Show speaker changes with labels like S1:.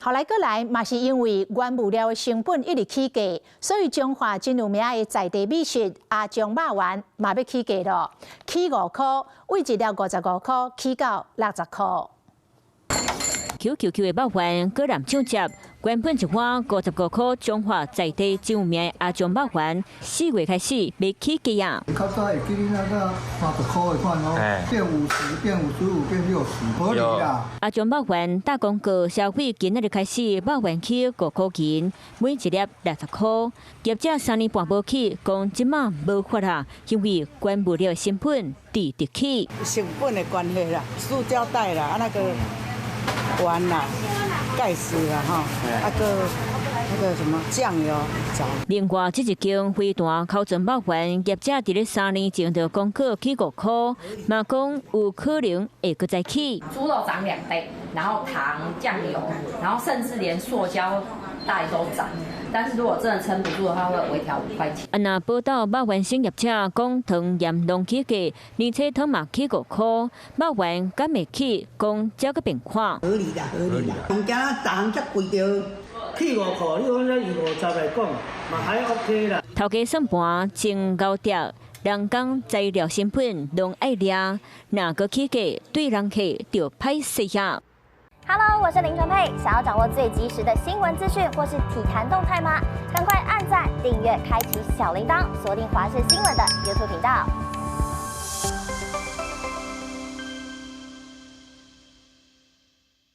S1: 後來閣來嘛是因為原物料的成本一直起價，所以彰化真有名的在地美食阿彰肉圓嘛欲起價囉，起5箍，對一粒55箍起到60箍。
S2: Q Q Q 的肉圓果然漲價，原本一碗55箍，彰化在地真有名的阿彰肉圓，4月開始欲起價啊！
S3: 較早會記得那個30箍的款哦，變50，變55，變60，合理啦。
S2: 阿彰肉圓打廣告消費，今仔日開始肉圓起5箍銀，每一粒60箍。業者3年半無起，講這馬無法啊，因為原物料成本直直起。
S4: 成本的關係啦，塑膠袋啦，啊那個。丸啦、蓋司啦，吼，啊閣那個什麼醬油。
S2: 另外，這一間飛彈烤全肉圓業者佇咧3年前就公告起5箍，嘛講有可能會閣再起。
S5: 豬肉漲2倍，然後糖、醬油，然後甚至連塑膠袋都漲。但是如果真的撐不住的話，會微調5塊錢。
S2: 啊，若寶斗肉圓生業者講糖鹽攏起價，而且糖嘛起5箍，肉圓敢會起？講這閣變看。
S6: 合理啦，合理啦。物件逐項遮貴著，
S7: 起5箍，你講這以50來講，嘛還 OK 啦。
S2: 頭家算盤真𠢕碟，人工材料成本攏愛掠，若閣起價，對人客就歹勢啊。
S8: Hello，我是林純佩。想要掌握最及時的新聞資訊或是體壇動態嗎？趕快按讚、訂閱、開啟小鈴鐺，鎖定華視新聞的 YouTube 頻道。